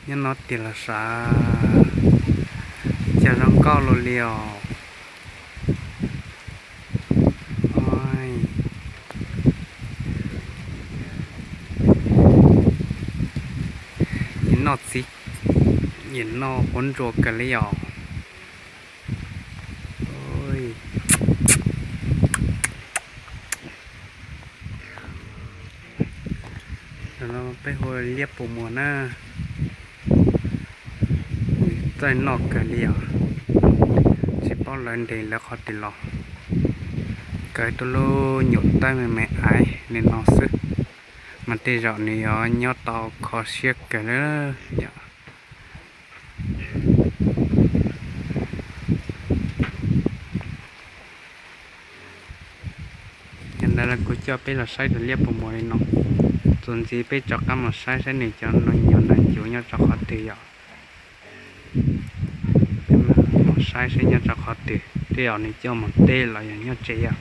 Nyob no tiag los sav, cas zoo nkauj luaj li os. Noj txiv, noj quav ntsuas kawg li os. Peb hu liab puas muag na. Txawj noj kawg li os. Tsis paub lawv nres lawv qhov twg los. Kaw tuaj lub nyuam tawb me me aiv li no xwb, mas tej zaum nws yuav nyob tau kho siab kawg li yom. Yog ntawd kuv coj peb los saib tus liab puas muag li no. Txuas ntxiv peb rov qab mus saib saib nws cov nyuag nas ncuv nyob rau qhov twg yom. Mus saib saib nyob rau qhov twg, tej zaum nws coj mus teb los yog nyob tsev yom.